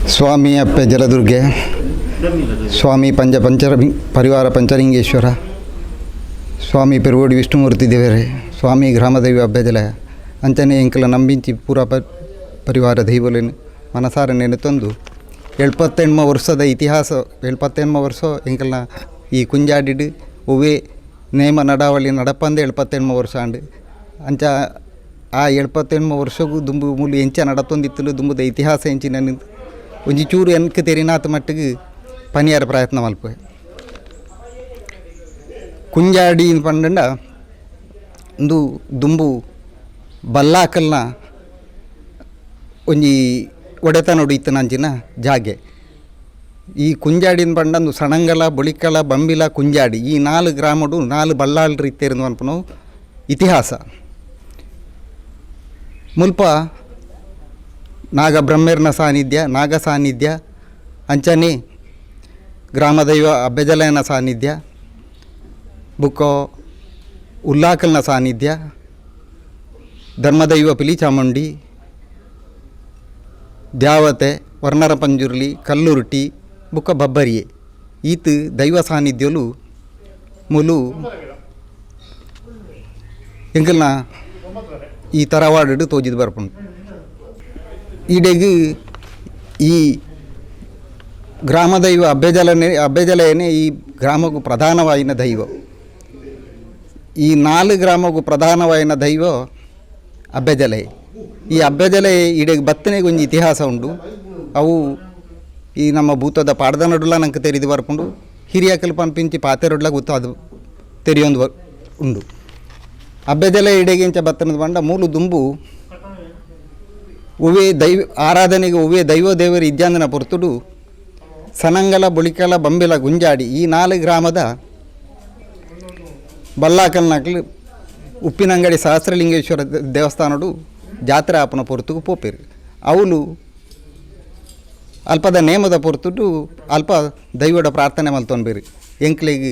ಸ್ವಾಮಿ ಅಪ್ಪೆ ಜಲದುರ್ಗೆ, ಸ್ವಾಮಿ ಪಂಚ ಪಂಚರ ಪರಿವಾರ ಪಂಚಲಿಂಗೇಶ್ವರ, ಸ್ವಾಮಿ ಪೆರುವೋಡಿ ವಿಷ್ಣುಮೂರ್ತಿ ದೇವರೇ, ಸ್ವಾಮಿ ಗ್ರಾಮದೈವ ಅಬ್ಬೆಜಲ ಅಂಚನೆ ಎಂಕಲ ನಂಬಿಂಚಿ ಪೂರ ಪರಿವಾರ ದೈವಲೆನ್ ಮನಸಾರ ನೆನೆತೊಂದು ಎಳ್ಪತ್ತೆಣ್ಮ ವರ್ಷದ ಇತಿಹಾಸ. ಎಳ್ಪತ್ತೆಣ್ಮ ವರ್ಷ ಎಂಕಲ್ನ ಈ ಕುಂಜಾಡಿಡ್ ಒವ್ವೇ ನೇಮ ನಡಾವಳಿ ನಡಪಂದೆ ಎಳ್ಪತ್ತೆಣ್ಮ ವರ್ಷ ಆಂಡ್. ಅಂಚ ಆ ಎಳ್ಪತ್ತೆಣ್ಮ ವರ್ಷಗು ದುಂಬು ಮೂಲು ಎಂಚ ನಡತೊಂದಿತ್ತುಂಡು, ದುಂಬುದ ಇತಿಹಾಸ ಎಂಚಿನ, ಒಂಜಿ ಚೂರು ಎನ್ಕ್ ತೆರಿನಾತ್ ಮಟ್ಟಿಗೆ ಪನಿಯಾರ ಪ್ರಯತ್ನ ಮಲ್ಪುವೆ. ಕುಂಜಾಡಿ ಪಂಡಂಡ ಉಂದು ದುಂಬು ಬಲ್ಲಾಕಲ್ನ ಒಂಜಿ ಒಡೆತನೊಡು ಇತ್ತಿನಂಚಿನ ಜಾಗೆ. ಈ ಕುಂಜಾಡಿನ ಪಂಡಂದು ಸಣಂಗಲ, ಬೊಳಿಕಲ, ಬಂಬಿಲ, ಕುಂಜಾಡಿ ಈ ನಾಲ್ ಗ್ರಾಮಡು ನಾಲ್ ಬಲ್ಲಾಳ್ರು ಇತ್ತೆರ್ ಪನ್ಪುನವು ಇತಿಹಾಸ. ಮುಲ್ಪ ನಾಗಬ್ರಹ್ಮೆರ್ನ ಸಾನ್ನಿಧ್ಯ, ನಾಗ ಸಾನ್ನಿಧ್ಯ, ಅಂಚನೆ ಗ್ರಾಮದೈವ ಅಬ್ಬೆಜಲಯನ ಸಾನ್ನಿಧ್ಯ, ಬುಕ್ಕೊ ಉಲ್ಲಾಕಲ್ನ ಸಾನ್ನಿಧ್ಯ, ಧರ್ಮದೈವ ಪಿಲಿಚಾಮುಂಡಿ, ದ್ಯಾವತೆ ವರ್ಣರ ಪಂಜುರ್ಲಿ, ಕಲ್ಲುರ್ಟಿ ಬುಕ್ಕ ಬಬ್ಬರಿಯೆ ಈತ್ ದೈವ ಸಾನ್ನಿಧ್ಯಲು ಮುಲು ಎಂಕಲ್ನ ಈ ತರವಾಡು ತೋಜಿದ್ ಬರ್ಪುಂಡು. ಈಡೆಗ್ ಈ ಗ್ರಾಮದೈವ ಅಬ್ಬೆಜಲನೆ, ಅಬ್ಬೆಜಲಯನೇ ಈ ಗ್ರಾಮಕ್ಕೂ ಪ್ರಧಾನವಾಯಿನ ದೈವ. ಈ ನಾಲ್ ಗ್ರಾಮಕ್ಕೂ ಪ್ರಧಾನವಾಯಿನ ದೈವ ಅಬ್ಬೆಜಲೆ. ಈ ಅಬ್ಬೆಜಲೆ ಈಡೆಗ್ ಬತ್ತನೆಗೆ ಒಂಜಿ ಇತಿಹಾಸ ಉಂಡು. ಅವು ಈ ನಮ್ಮ ಭೂತದ ಪಾಡ್ದನಡುಲ ನಂಗೆ ತೆರಿದು ಬರ್ಪುಂಡು, ಹಿರಿಯಕಲ್ ಪನ್ಪಿಂಚಿ ಪಾತೆರೊಡ್ಲ ಗೊತ್ತಾದು ತೆರಿಯೊಂದು ಉಂಡು. ಅಬ್ಬೆಜಲೆ ಇಡೆಗೆ ಇಂಚ ಬತ್ತನದ ಪಂಡ, ಮೂಲು ದುಂಬು ಒವ್ವೇ ದೈವ ಆರಾಧನೆಗೆ ಒವ್ವೇ ದೈವ ದೇವರು ಇಜ್ಜಾಂದನ ಪೊರ್ತುಡು ಸನಂಗಲ, ಬೊಳಿಕಲ, ಬಂಬಿಲ, ಗುಂಜಾಡಿ ಈ ನಾಲ್ ಗ್ರಾಮದ ಬಲ್ಲಾಕಲ್ನಕ್ಲು ಉಪ್ಪಿನಂಗಡಿ ಸಹಸ್ರಲಿಂಗೇಶ್ವರ ದೇವಸ್ಥಾನಡು ಜಾತ್ರೆ ಆಪುನ ಪೊರ್ತುಗು ಪೋಪೆರ್. ಅವುಲು ಅಲ್ಪದ ನೇಮದ ಪೊರ್ತುಡು ಅಲ್ಪ ದೈವಡ ಪ್ರಾರ್ಥನೆ ಮಲ್ತೊನ್ಬೆರ್, ಎಂಕ್ಲೆಗ್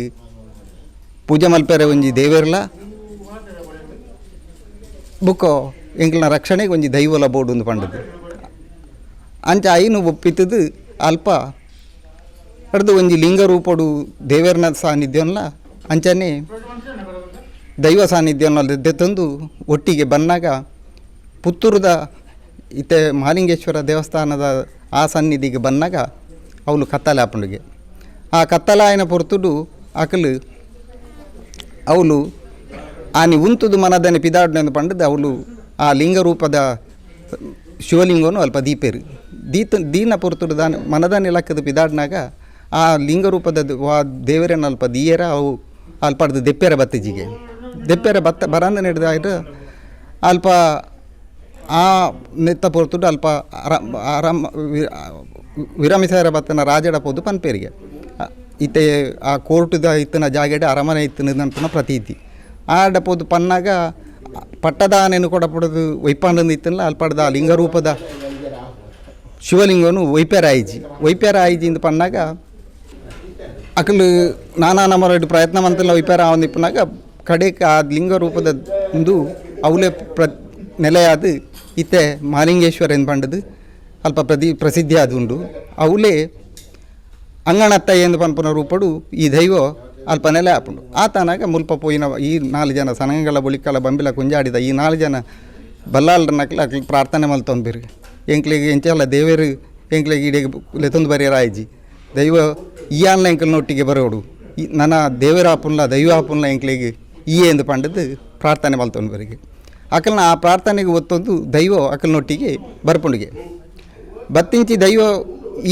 ಪೂಜೆ ಮಲ್ಪೆರೆ ಒಂಜಿ ದೇವೆರ್ಲ ಬುಕ್ಕೊ ಎಂಕ್ಲೆನ ರಕ್ಷಣೆಗೆ ಒಂಜಿ ದೈವಲ ಬೋಡು ಪಂಡದು. ಅಂಚ ಐನು ಒಪ್ಪಿತ್ತದು ಅಲ್ಪ ಅಡ್ದು ಒಂಜಿ ಲಿಂಗ ರೂಪಡು ದೇವೆರ್ನ ಸಾನ್ನಿಧ್ಯನ್ಲ ಅಂಚನೆ ದೈವ ಸಾನ್ನಿಧ್ಯನ ದೆತ್ತೊಂದು ಒಟ್ಟಿಗೆ ಬನ್ನಾಗ ಪುತ್ತೂರುದ ಇತ್ತೆ ಮಹಾಲಿಂಗೇಶ್ವರ ದೇವಸ್ಥಾನದ ಆ ಸನ್ನಿಧಿಗೆ ಬನ್ನಾಗ ಅವಳು ಕತ್ತಲೆ ಆಪುಂಡುಗೆ. ಆ ಕತ್ತಲೆ ಆಯಿನ ಪೊರ್ತುಡು ಅಕಲು ಅವಳು ಆನಿ ಉಂತುದು ಮನದನೆ ಪಿದಾಡ್ನೆಂದು ಪಂಡದು ಅವಳು ಆ ಲಿಂಗ ರೂಪದ ಶಿವಲಿಂಗನು ಅಲ್ಪ ದೀಪೇರು. ದೀತ ದೀನ ಪೊರ್ತುಡು ದಾನ ಮನದಾನಿ ಲಕ್ಕದ ಪಿದಾಡ್ನಾಗ ಆ ಲಿಂಗ ರೂಪದ ವಾ ದೇವರನ್ನ ಅಲ್ಪ ದೀಯರ ಅವು ಅಲ್ಪಡ್ದು ದೆಪ್ಪೆರ ಬತ್ತಿಜಿಗೆ. ದೆಪ್ಪೆರ ಬತ್ತ ಬರಂದ ನಡೆದಾಯ್ತು. ಅಲ್ಪ ಆ ನೆತ್ತ ಪೊರ್ತುಡು ಅಲ್ಪ ಆರಾಮ ಆರಾಮ ವಿರಮಿಸಾರ ಬತ್ತನ ರಾಜಡ ಪೋದು ಪನ್ಪೇರಿಗೆ. ಇತ್ತೆ ಆ ಕೋರ್ಟುದ ಇತ್ತಿನ ಜಾಗೆಡ್ ಅರಮನೆ ಇತ್ತಿನ ಅನ್ಪುನ ಪ್ರತೀತಿ. ಆಡ ಪೋದು ಪನ್ನಾಗ ಪಟ್ಟದಾನೆನು ಕೊಡಪಡದು ಒಯ್ಪಾಂಡಂದು ಇತ್ತಲ್ಲ, ಅಲ್ಪಡ್ದ ಆ ಲಿಂಗ ರೂಪದ ಶಿವಲಿಂಗನು ಒಯ್ಪೆರ ಆಯ್ಜಿ. ಒಯ್ಪೆರ ಆಯ್ಜಿ ಇಂದ್ ಪನ್ನಾಗ ಅಕಲು ನಾನಾ ನಮರಡ್ ಪ್ರಯತ್ನ ಮಂತಲ್ಲ ಒಯ್ಪೆರ ಆವೊಂದಿಪ್ಪುನಾಗ ಕಡೆಕ್ ಆ ಲಿಂಗ ರೂಪದ ಉಂದು ಅವಲೇ ನೆಲೆಯಾದ ಇತ್ತೆ ಮಹಾಲಿಂಗೇಶ್ವರ ಎಂದು ಪಂಡದು ಅಲ್ಪ ಪ್ರಸಿದ್ಧಿ ಆದುಂಡು. ಅವಲೇ ಅಂಗಣತ್ತ ಎಂದು ಪನ್ಪುನ ರೂಪಡು ಈ ದೈವ ಅಲ್ಪ ನೆಲೆ ಆಪುಂಡು. ಆತನಾಗ ಮುಲ್ಪ ಪೋಯಿನ ಈ ನಾಲ್ ಜನ ಸನಂಗಲ, ಬೊಳಿಕಲ, ಬಂಬಿಲ, ಕುಂಜಾಡಿದ ಈ ನಾಲ್ ಜನ ಬಲ್ಲಾಳ್ರನಕ್ಲ ಅಕ್ಲು ಪ್ರಾರ್ಥನೆ ಮಲ್ತೊಂಬಿರು, ಎಂಕ್ಲೆಗ್ ಎಂಚಲ ದೇವೆರ್ ಎಂಕ್ಲೆಗ್ ಇಡೆಗ್ ಲೆತೊಂದು ಬರ್ಯೆರ ಆಯ್ಜಿ, ದೈವ ಇಯಾನ್ಲ ಎಂಕಲ್ನೊಟ್ಟಿಗೆ ಬರೋಡು, ಈ ನನ ದೇವೆರ್ ಆಪುನ್ಲ ದೈವ ಆಪುನ್ಲ ಎಂಕ್ಲೆಗ್ ಈ ಎಂದು ಪಂಡದು ಪ್ರಾರ್ಥನೆ ಮಲ್ತೊಂದು ಅಕಲ್ನ. ಆ ಪ್ರಾರ್ಥನೆಗೆ ಒತ್ತೊಂದು ದೈವ ಅಕಲ್ನೊಟ್ಟಿಗೆ ಬರ್ಪುಂಡಿಗೆ. ಬತ್ತಿಂಚಿ ದೈವ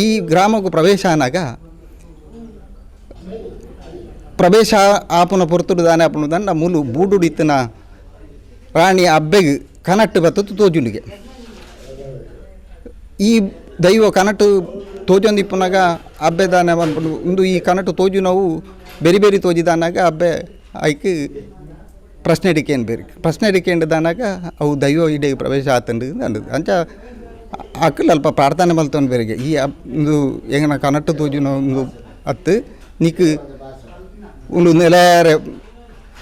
ಈ ಗ್ರಾಮಕ್ಕೂ ಪ್ರವೇಶ ಆನಾಗ, ಪ್ರವೇಶ ಆಪುನ ಪೊರ್ತುಡು ದಾನೆ ಆಪುನ ದಂಡ ಮೂಲು ಬೂಡುಡು ಇತ್ತಿನ ರಾಣಿ ಅಬ್ಬೆಗ್ ಕನಟ್ಟು ಬತ್ತತ್ತು ತೋಜುಂಡಿಗೆ. ಈ ದೈವ ಕನಟು ತೋಜೊಂದು ಇಪ್ಪುನಾಗ ಅಬ್ಬೆ ದಾನೆ ಪನ್ಪುಂಡು, ಉಂದು ಈ ಕನಟು ತೋಜುನವು ಬೆರಿ ಬೆರಿ ತೋಜಿದಾನಾಗ ಅಬ್ಬೆ ಐಕ್ ಪ್ರಶ್ನೆ ಡಿಕೇನ್ ಬೇರೆ ಪ್ರಶ್ನೆ ಡಿಕೇಂಡ್ ದಾನಾಗ ಅವು ದೈವ ಇಡೆ ಪ್ರವೇಶ ಆತಂಡು ಅಂದದು. ಅಂಚ ಅಕುಲು ಅಲ್ಪ ಪ್ರಾರ್ಥನೆ ಮಲ್ತೊಂದು ಬೇರಿಗೆ, ಈ ಉಂದು ಎಂಗನ ಕನಟು ತೋಜುನ ಉಂದು ಅತ್ತು, ನಿಕ್ ಉಂದು ನೆಲೆಯಾರೆ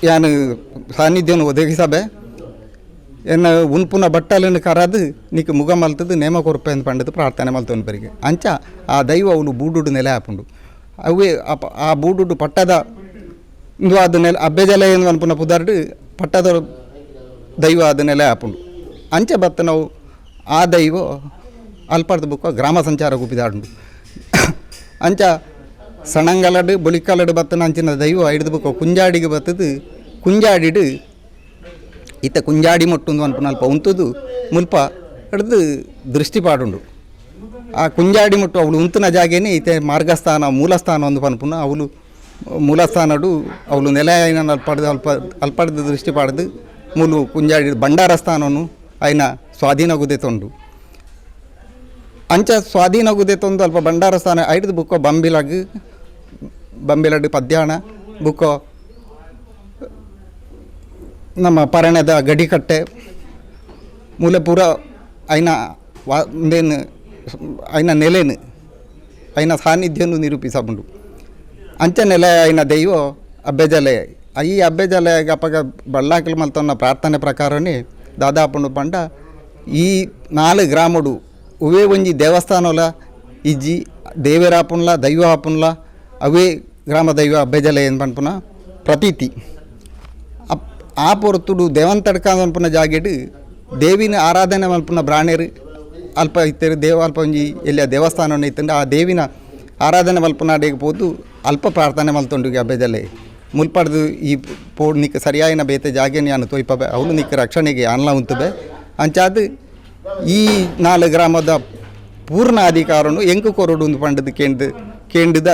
ಯಾನ್ ಸಾನ್ನಿಧ್ಯನು ಒದಗಿಸಬೆ. ಎನ್ನ ಉನ್ಪುನ ಬಟ್ಟಲನ್ನು ಕರದು ನಿಕ್ ಮುಗ ಮಲ್ತದು ನೇಮ ಕೊರ್ಪೆ ಅಂದ್ ಪಂಡದು ಪ್ರಾರ್ಥನೆ ಮಲ್ತೊಂದು ಬರಿಗೆ. ಅಂಚ ಆ ದೈವ ಅವಳು ಬೂಡುಡು ನೆಲೆ ಆಪುಂಡು. ಅವೇ ಆ ಬೂಡುಡು ಪಟ್ಟದ ಇಂದು ಅದು ನೆಲೆ ಅಬ್ಬೆಜಲ ಎಂದು ಅನ್ಪುನ ಪುದರ್ಡು ಪಟ್ಟದ ದೈವ ಅದು ನೆಲೆ ಆಪುಂಡು. ಅಂಚ ಬತ್ತ ನಾವು ಆ ದೈವ ಅಲ್ಪರ್ದ ಬುಕ್ಕ ಗ್ರಾಮ ಸಂಚಾರ ಗುಪಿದಾಡುಂಡು. ಅಂಚ ಸಣಂಗಲಡು ಬೊಳಿಕಲಡು ಬತ್ತನ ಅಂಚಿನ ದೈವ ಹಿಡಿದು ಬುಕ್ಕ ಕುಂಜಾಡಿಗೆ ಬತ್ತದು ಕುಂಜಾಡಿಡು ಇತ್ತ ಕುಂಜಾಡಿ ಮೊಟ್ಟುಂದು ಅನ್ಪುನ ಅಲ್ಪ ಉಂತುದು ಮುಲ್ಪ ಹಿಡ್ದು ದೃಷ್ಟಿ ಪಾಡುಂಡು. ಆ ಕುಂಜಾಡಿ ಮೊಟ್ಟು ಅವಳು ಉಂತುನ ಜಾಗೇನೆ ಈತೆ ಮಾರ್ಗಸ್ಥಾನ ಮೂಲಸ್ಥಾನ ಒಂದು ಪನ್ಪುನ ಅವಳು ಮೂಲಸ್ಥಾನಡು ಅವಳು ನೆಲೆ అయిన ಅಲ್ಪಡ್ದು ಅಲ್ಪ ಅಲ್ಪಡ್ದು ದೃಷ್ಟಿ ಪಾಡ್ದು ಮೂಲು ಕುಂಜಾಡಿ ಭಂಡಾರ ಸ್ಥಾನನು అయిన ಸ್ವಾಧೀನ ಗುದೆತೊಂಡು. ಅಂಚ ಸ್ವಾಧೀನ ಗುದೆತೊಂದು ಅಲ್ಪ ಭಂಡಾರ ಸ್ಥಾನ ಐಡ್ದು ಬುಕ್ಕೊ ಬಂಬಿಲಗ್ ಬಂಬಿಲಡ್ ಪದ್ಯಾಣ ಬುಕ್ಕೊ ನಮ್ಮ ಪರಣದ ಗಡಿಕಟ್ಟೆ ಮೂಲೆ ಪೂರ అయిన ಉಂದೇನು అయిన ನೆಲೆನು అయిన ಸಾನ್ನಿಧ್ಯನು ನಿರೂಪಿಸಬುಂಡು. ಅಂಚ ನೆಲೆ అయిన ದೈವ ಅಬ್ಬೆಜಲೆ. ಈ ಅಬ್ಬೆಜಲೆ ಅಪಗ ಬಳ್ಳಾಕಲು ಮಲ್ತೊನ್ನ ಪ್ರಾರ್ಥನೆ ಪ್ರಕಾರನೇ ದಾದಾಪುಂಡು ಪಂಡ ಈ ನಾಲ್ ಗ್ರಾಮಡು ಉವೇ ಒಂಜಿ ದೇವಸ್ಥಾನಲ ಇಜ್ಜಿ ದೇವೆರಾಪುನ್ಲ ದೈವ ಆಪುನ್ಲ ಅವೇ ಗ್ರಾಮ ದೈವ ಅಬ್ಬೆಜಲೆ ಏನು ಪನ್ಪುನ ಪ್ರತೀತಿ. ಆ ಪೊರ್ತುಡು ದೇವಂತಡ್ಕ ಪನ್ಪುನ ಜಾಗೆಡ್ ದೇವಿನ ಆರಾಧನೆ ಮಲ್ಪುನ ಬ್ರಾಣೆರ್ ಅಲ್ಪ ಇತ್ತೆರ್. ದೇವ ಅಲ್ಪ ಒಂಜಿ ಎಲ್ಲಿಯ ದೇವಸ್ಥಾನ ಇತ್ತಂಡ ಆ ದೇವಿನ ಆರಾಧನೆ ಮಲ್ಪುನ ಅಡೆಗ್ ಪೋದು ಅಲ್ಪ ಪ್ರಾರ್ಥನೆ ಮಲ್ತೊಂಡು ಅಬ್ಬೆಜಲೆ ಮುಲ್ಪಡ್ದು ಈ ಪೋಡ್ ನಿಕ್ ಸರಿಯಾಯಿನ ಬೇತೆ ಜಾಗೆನ್ ಯಾನ್ ತೋಯ್ಪಬೆ ಅವಳು ನಿಕ್ ರಕ್ಷಣೆಗೆ ಯಾನ್ಲ ಉಂತುಬೆ. ಅಂಚಾದ್ ಈ ನಾಲ್ ಗ್ರಾಮದ ಪೂರ್ಣ ಅಧಿಕಾರನು ಎಂಕು ಕೊರಡು ಪಂಡದು ಕೇಂದ್ ಕೇಂದ್ರದ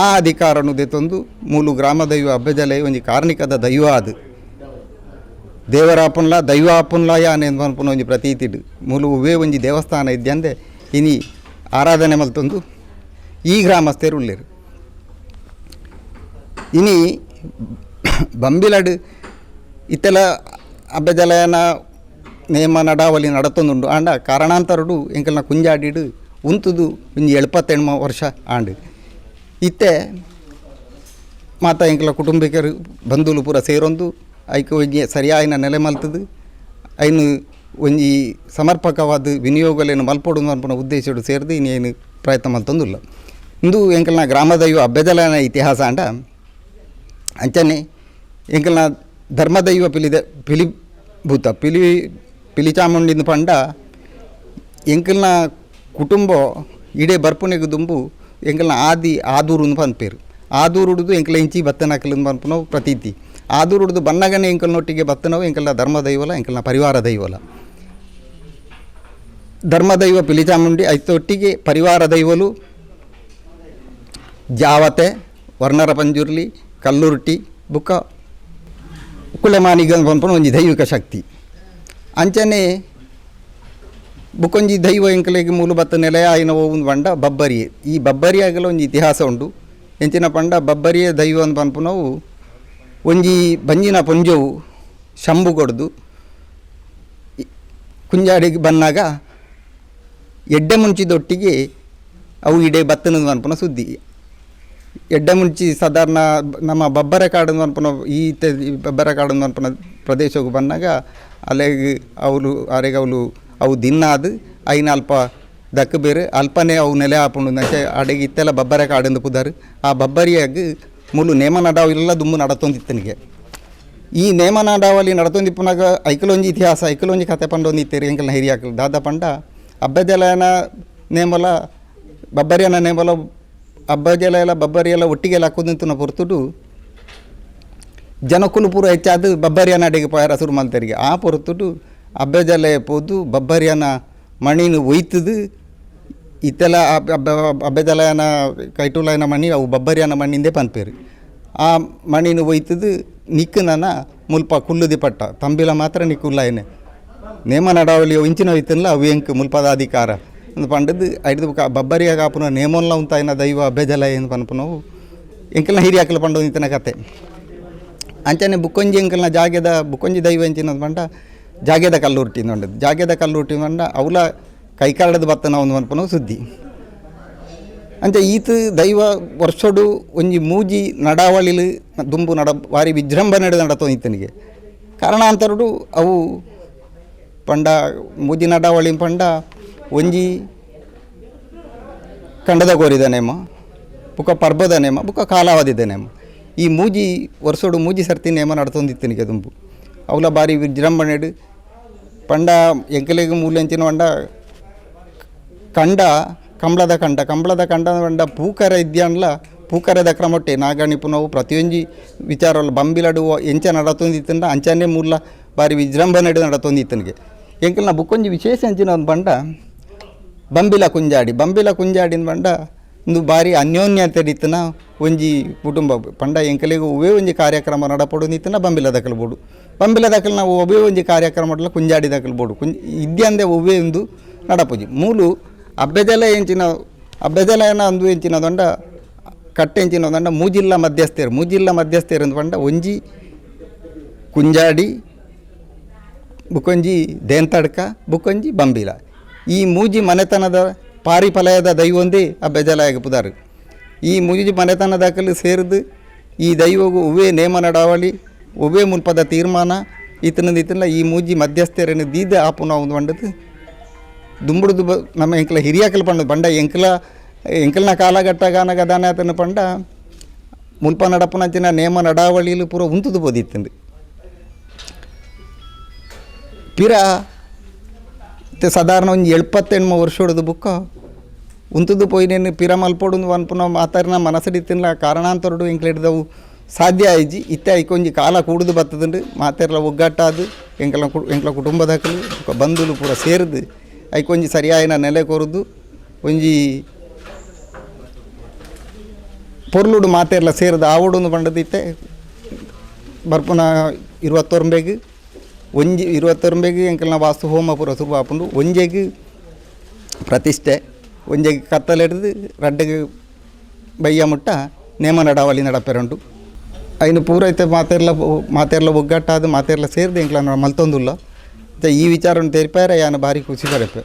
ಆ ಅಧಿಕಾರನು ದೆತೊಂದು ಮೂಲು ಗ್ರಾಮ ದೈವ ಅಬ್ಬೆಜಲೆ ಒಂಜಿ ಕಾರ್ಣಿಕದ ದೈವ ಅದು ದೇವರಾಪುನ್ಲ ದೈವ ಆಪುನ್ಲ ಯಾನ್ ಪನ್ಪುನ ಒಂಜಿ ಪ್ರತೀತಿಡ್ ಮೂಲು ಉವ್ವೇ ಒಂಜಿ ದೇವಸ್ಥಾನ ಇದ್ಯಂದೆ ಇನಿ ಆರಾಧನೆ ಮಲ್ತೊಂದು ಈ ಗ್ರಾಮಸ್ಥರು ಉಲ್ಲೆರ್. ಇನಿ ಬಂಬಿಲಡ್ ಇತ್ತೆಲ ಅಬ್ಬೆಜಲಯನ ನೇಮ ನಡಾವಳಿ ನಡತೊಂದುಂಡು. ಆಂಡ ಕಾರಣಾಂತರಡು ಎಂಕಲ್ನ ಕುಂಜಾಡಿಡು ಉಂತುದು ಒಂಜಿ 78 ವರ್ಷ ಆಂಡ್. ಇತ್ತೆ ಮಾತ ಎಂಕಲ್ನ ಕುಟುಂಬಿಕರು ಬಂಧುಲು ಪೂರ ಸೇರೊಂದು ಐಕ್ ಒಂಜಿ ಸರಿಯಾಯಿನ ನೆಲೆ ಮಲ್ತುದು ಐನು ಒಂಜಿ ಸಮರ್ಪಕವಾದ ವಿನಿಯೋಗಲೇನು ಮಲ್ಪೊಡು ಪನ್ಪುನ ಉದ್ದೇಶಡು ಸೇರ್ದು ಇನಿ ಐನು ಪ್ರಯತ್ನ ಮಲ್ತೊಂದುಲ್ಲ. ಇಂದು ಎಂಕಲ್ನ ಗ್ರಾಮದೈವ ಅಬ್ಬೆಜಲನ ಇತಿಹಾಸ ಆಂಡ ಅಂಚನೆ ಎಂಕಲ್ನ ಧರ್ಮದೈವ ಪಿಲಿದ ಪಿಲಿ ಭೂತ ಪಿಲಿ ಪಿಲಿಚಾಮುಂಡಿಂದು ಪಂಡ ಎಂಕಲ್ನ ಕುಟುಂಬ ಇಡೆ ಬರ್ಪುನೆಗ್ ದುಂಬು ಎಂಕಲ್ನ ಆದಿ ಆದೂರು ಪನ್ಪೆರ್. ಆದೂರುಡುದು ಎಂಕಲ ಇಂಚಿ ಬತ್ತನಕಲು ಪನ್ಪುನವು ಪ್ರತೀತಿ. ಆದೂರುಡುದು ಬನ್ನಗನೆ ಎಂಕಲ್ನೊಟ್ಟಿಗೆ ಬತ್ತನವು ಎಂಕಲ್ನ ಧರ್ಮದೈವಲ ಎಂಕಲ್ನ ಪರಿವಾರ ದೈವಲ. ಧರ್ಮದೈವ ಪಿಲಿಚಾಮುಂಡಿ ಐತೊಟ್ಟಿಗೆ ಪರಿವಾರ ದೈವಲು ಜಾವತೆ ವರ್ಣರ ಪಂಜುರ್ಲಿ ಕಲ್ಲುರ್ಟಿ ಬುಕ್ಕ ಕುಲೆಮಾನಿಗ ಪನ್ಪುನ ಒಂಜಿ ದೈವಿಕ ಶಕ್ತಿ. ಅಂಚನೆ ಬುಕ್ಕೊಂಜಿ ದೈವ ಎಂಕಲೆಗ್ ಮೂಲು ಬತ್ತ ನೆಲೆ ಆಯಿನ ಒಂದು ಪಂಡ ಬಬ್ಬರಿಯೆ. ಈ ಬಬ್ಬರಿಯಾಗಲ ಒಂಜಿ ಇತಿಹಾಸ ಉಂಡು. ಎಂಚಿನ ಪಂಡ ಬಬ್ಬರಿಯೇ ದೈವ ಅಂದ್ ಪನ್ಪುನವು ಒಂಜಿ ಬಂಜಿನ ಪೊಂಜೋವು ಶಂಬು ಕೊಡ್ದು ಕುಂಜಾಡಿಗೆ ಬನ್ನಾಗ ಎಡ್ಡೆ ಮುಂಚಿದೊಟ್ಟಿಗೆ ಅವು ಇಡೆ ಬತ್ತನ ಪನ್ಪುನ ಸುದ್ದಿ. ಎಡ್ಡೆ ಮುಂಚಿ ಸಾಧಾರಣ ನಮ್ಮ ಬಬ್ಬರ ಕಾಡು ಪನ್ಪುನ ಈ ಬಬ್ಬರ ಕಾಡು ಪನ್ಪುನ ಪ್ರದೇಶಕ್ಕೆ ಬನ್ನಾಗ ಅಲೆಗ್ ಅವಳು ಅರೆಗ್ ಅವಳು ಅವು ದಿನ್ನಾದು ಐನ ಅಲ್ಪ ದಕ್ಕ ಬೇರೆ ಅಲ್ಪನೇ ಅವು ನೆಲೆ ಆಪುಂಡು. ಅಂಚೆ ಅಡೆಗೆ ಇತ್ತೆಲ್ಲ ಬಬ್ಬರ ಕಾಡಂದು ಪುದರ್. ಆ ಬಬ್ಬರಿಯಾಗ ಮುಲು ನೇಮ ನಡಾವು ಎಲ್ಲ ದುಂಬು ನಡತೊಂದಿತ್ತನಿಗೆ. ಈ ನೇಮ ನಡಾವಳಿ ನಡತೊಂದಿಪ್ಪುನಾಗ ಐಕಲೊಂಜಿ ಇತಿಹಾಸ ಐಕಲೊಂಜಿ ಕತೆ ಪಂಡೊಂದು ಇತ್ತೆರ್ ಎಂಕಲ್ನ ಹಿರಿಯಾಕಲು. ದಾದ ಪಂಡ ಅಬ್ಬಜಲಯನ ನೇಮಲ ಬಬ್ಬರಿಯನ ನೇಮಲ ಅಬ್ಬಜಲ ಎಲ್ಲ ಬಬ್ಬರಿಯೆಲ್ಲ ಒಟ್ಟಿಗೆ ಲಕ್ಕೊಂದಿಂತುನ ಪೊರ್ತುಡು ಜನಕುಲು ಪೂರ ಹೆಚ್ಚಾದ್ ಬಬ್ಬರಿಯನ ಅಡೆಗೆ ಪೋಯರ ಸುರು ಮಲ್ತೆರಿಗೆ. ಆ ಪೊರ್ತುಡು ಅಬ್ಬೆಜಲೆ ಪೋದು ಬಬ್ಬರಿಯನ ಮಣಿನ್ ಒಯ್ತುದು ಇತ್ತೆಲ್ಲ ಅಬ್ಬೆಜಲಯನ ಕೈಟುಲಯನ ಮಣಿ ಅವು ಬಬ್ಬರಿಯನ ಮಣ್ಣಿಂದೇ ಪನ್ಪೇರು. ಆ ಮಣಿನ್ ಒಯ್ತುದು ನಿಕ್ಕು ನನ ಮುಲ್ಪ ಕುಲ್ಲುದಿ ಪಟ್ಟ ತಂಬಿಲ ಮಾತ್ರ ನಿಕ್ಕುಲ್ಲಾಯನೆ ನೇಮ ನಡಾವಳಿ ಇಂಚಿನ ಒಯ್ತನ್ಲ ಅವು ಎಂಕ್ ಮುಲ್ಪದ ಅಧಿಕಾರ ಅಂದ್ ಪಂಡದು ಐಡ್ದು ಬೊಕ ಬಬ್ಬರಿಯ ಕಾಪುನ ನೇಮೊಲ್ಲ ಉಂತಾಯಿನ ದೈವ ಅಬ್ಬೆಜಲ ಎಂದು ಪನ್ಪುನವು ಎಂಕಲ್ನ ಹಿರಿಯಾಕಲು ಪಂಡೊಂದಿತ್ತಿನ ಕತೆ. ಅಂಚನೆ ಬುಕ್ಕೊಂಜಿ ಎಂಕಲ್ನ ಜಾಗೆದ ಬುಕ್ಕೊಂಜಿ ದೈವ ಎಂಚಿನ ಪಂಡ ಜಾಗೆದ ಕಲ್ಲುರ್ಟಿ ಉಂಡದು. ಜಾಗೆದ ಕಲ್ಲುರ್ಟಿ ಪಂಡ ಅವ್ಲ ಕೈಕಾಲದ ಬತ್ತನ ಒಂದು ಪನ್ಪುನವು ಸುದ್ದಿ. ಅಂಚ ಈತ್ ದೈವ ವರ್ಷಡು ಒಂಜಿ ಮೂಜಿ ನಡಾವಳಿಲು ದುಂಬು ನಡ ಬಾರಿ ವಿಜೃಂಭಣೆ ನಡತೊಂದಿತ್ತನಿಗೆ. ಕಾರಣಾಂತರಡು ಅವು ಪಂಡ ಮೂಜಿ ನಡಾವಳಿ ಪಂಡ ಒಂಜಿ ಕಂಡದ ಕೋರಿದ ನೇಮ, ಬುಕ್ಕ ಪರ್ಬದ ನೇಮ, ಬುಕ್ಕ ಕಾಲಾವಧಿದ ನೇಮ. ಈ ಮೂಜಿ ವರ್ಷೋಡು ಮೂಜಿ ಸರ್ತಿ ನೇಮ ನಡತೊಂದಿತ್ತಿನಿಗೆ ದುಂಬು. ಅವಲ ಬಾರಿ ವಿಜೃಂಭಣೆಡ್ ಪಂಡ ಎಂಕಲೆಗ್ ಮೂಲೆಂಚಿನ ಪಂಡ ಕಂಡ ಕಂಬಳದ ಕಂಡ ಕಂಬಳದ ಕಂಡ ಪಂಡ ಪೂಕರ ಇದ್ಯಾಂಡ್ಲ ಪೂಕರದ ಕ್ರಮೊಟ್ಟೆ ನಾಗಣಿಪುನವು ಪ್ರತಿಯೊಂಜಿ ವಿಚಾರಲ್ಲ ಬಂಬಿಲಡು ಎಂಚ ನಡತೊಂದಿತ್ತಂಡ ಅಂಚನೆ ಮೂಲ ಬಾರಿ ವಿಜೃಂಭಣೆಡ್ ನಡತೊಂದಿತ್ತನಿಗೆ. ಎಂಕಲ್ನ ಬುಕ್ಕೊಂಜಿ ವಿಶೇಷ ಅಂಚಿನ ಒಂದು ಪಂಡ ಬಂಬಿಲ ಕುಂಜಾಡಿ. ಬಂಬಿಲ ಕುಂಜಾಡಿನ ಪಂಡ ಇಂದು ಬಾರಿ ಅನ್ಯೋನ್ಯತೆ ಇತ್ತನ ಒಂಜಿ ಕುಟುಂಬ. ಪಂಡ ಎಂಕಲೆಗ್ ಒವ್ವೇ ಒಂಜಿ ಕಾರ್ಯಕ್ರಮ ನಡಪೊಡು ಇತ್ತನ ಬಂಬಿಲ ದಕಲು ಬೋಡು, ಬಂಬಿಲ ದಕಲು ನಾವು ಒವ್ವೇ ಒಂಜಿ ಕಾರ್ಯಕ್ರಮ ಕುಂಜಾಡಿ ದಕಲು ಬೋಡು. ಇದ್ಯಾಂದೆ ಒವ್ವೇ ಒಂದು ನಡಪುಜಿ. ಮೂಲು ಅಬ್ಬೆದೆಲ ಎಂಚಿನ ಅಬ್ಬೆದೆಲ ಅಂದು ಎಂಚಿನ ದೊಂಡ ಕಟ್ಟೆಂಚಿನ ದೊಂಡ ಮೂಜಿಲ್ಲ ಮಧ್ಯಸ್ಥರು. ಮೂಜಿಲ್ಲ ಮಧ್ಯಸ್ಥರು ಅಂದ್ ಪಂಡ ಒಂಜಿ ಕುಂಜಾಡಿ, ಬುಕೊಂಜಿ ದೇಂತಡ್ಕ, ಬುಕೊಂಜಿ ಬಂಬಿಲ. ಈ ಮೂಜಿ ಮನೆತನದ ಪಾರಿಫಲಯದ ದೈವೊಂದೇ ಆ ಬೆಜಲಾಯಗ ಪುದಾರು. ಈ ಮೂಜಿ ಮನೆತನದಕಲು ಸೇರಿದು ಈ ದೈವಗು ಒವ್ವೇ ನೇಮ ನಡಾವಳಿ ಒವ್ವೇ ಮುಲ್ಪದ ತೀರ್ಮಾನ ಇತ್ತನದ ಇತ್ತಲ್ಲ ಈ ಮೂಜಿ ಮಧ್ಯಸ್ಥರನ್ನು ದೀದ ಆಪುನ ಒಂದು ಪಂಡದು ದುಂಬುಡುದು ನಮ್ಮ ಎಂಕಲ ಹಿರಿಯಾಕಲು ಪಂಡ ಪಂಡ ಎಂಕಲ ಎಂಕಲ್ನ ಕಾಲಘಟ್ಟ ಗಾನಗ ದಾನ ಪಂಡ ಮುಲ್ಪ ನಡಪುನಂಚಿನ ನೇಮ ನಡಾವಳಿಲು ಪೂರ ಉಂತುದು ಪೋದಿತ್ತಂದು. ಪಿರ ಇತ್ತೆ ಸಾಧಾರಣ ಒಂಜಿ 78 ವರ್ಷೊಡ್ದು ಬುಕ್ಕ ಉಂತುದು ಪೋಯಿನೇನು ಪಿರ ಮಲ್ಪೊಡು ಪನ್ಪುನ ಮಾತಾರಿನ ಮನಸ್ಸಿಡಿತ್ತಿನ ಕಾರಣಾಂತರಡು ಎಂಕ್ಲೆಡ್ದವು ಸಾಧ್ಯ ಆಯ್ಜಿ. ಇತ್ತೆ ಐಕೊಂಜಿ ಕಾಲ ಕೂಡುದು ಬತ್ತದುಂಡು. ಮಾತೆರ್ಲ ಒಗ್ಗಟ್ಟಾದು ಎಂಕಲ ಎಂಕ್ಲ ಕುಟುಂಬದಕಲು ಬೊಕ್ಕ ಬಂಧುಲು ಪೂರ ಸೇರ್ದು ಐಕೊಂಜಿ ಸರಿಯಾಯಿನ ನೆಲೆ ಕೊರ್ದು ಒಂಜಿ ಪೊರ್ಲುಡು ಮಾತೆರ್ಲ ಸೇರ್ದು ಆವೊಡುಂದು ಪಂಡದು ಇತ್ತೆ ಬರ್ಪುನ 29ಗ್ ಒಂಜಿ 29ಗ್ ಎಂಕಲ್ನ ವಾಸ್ತು ಹೋಮ ಪೂರ ಸುರು ಆಪುಂಡು. ಒಂಜೆಗ್ ಪ್ರತಿಷ್ಠೆ, ಒಂಜೆಗ್ ಕತ್ತಲೆಡ್ದು ರಡ್ಡೆಗ್ ಬಯ್ಯ ಮುಟ್ಟ ನೇಮ ನಡಾವಳಿ ನಡಪೆರುಂಡು. ಐನು ಪೂರ ಇತ್ತೆ ಮಾತೆರ್ಲ ಮಾತೆರ್ಲ ಒಗ್ಗಟ್ಟಾದ್ ಮಾತೆರ್ಲ ಸೇರ್ದು ಎಂಕ್ಲನ ಮಲ್ತೊಂದುಲ್ಲ. ಇತ್ತೆ ಈ ವಿಚಾರನ್ ತೆರಿಪಾಯರೆ ಯಾನ್ ಬಾರಿ ಖುಷಿ ಪಡೆಪೆ.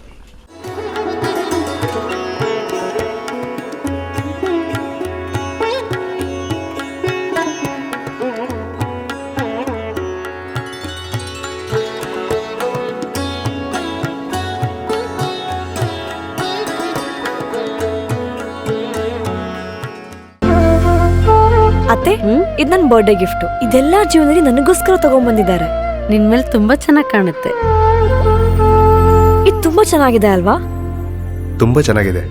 ಅತ್ತೆ, ಇದು ನನ್ನ ಬರ್ಡೇ ಗಿಫ್ಟ್. ಇದೆಲ್ಲ ಜೀವನದಲ್ಲಿ ನನಗೋಸ್ಕರ ತಗೊಂಡ್ಬಂದಿದ್ದಾರೆ. ನಿನ್ ಮೇಲೆ ತುಂಬಾ ಚೆನ್ನಾಗಿ ಕಾಣುತ್ತೆ. ಇದು ತುಂಬಾ ಚೆನ್ನಾಗಿದೆ ಅಲ್ವಾ? ತುಂಬಾ ಚೆನ್ನಾಗಿದೆ.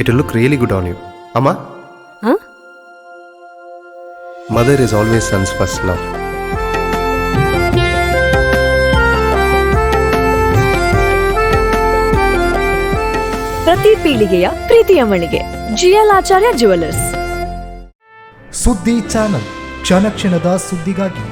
It look really good on you ಅಮ್ಮ. ಹಾ? Mother is always son's first love. ಪ್ರತಿ ಪೀಳಿಗೆಯ ಪ್ರೀತಿಯ ಮಳಿಗೆ ಜಿಎಲ್ ಆಚಾರ್ಯ ಜುವೆಲ್ಲರ್ಸ್. ಸುದ್ದಿ ಚಾನಲ್, ಕ್ಷಣ ಕ್ಷಣದ ಸುದ್ದಿಗಾಗಿ.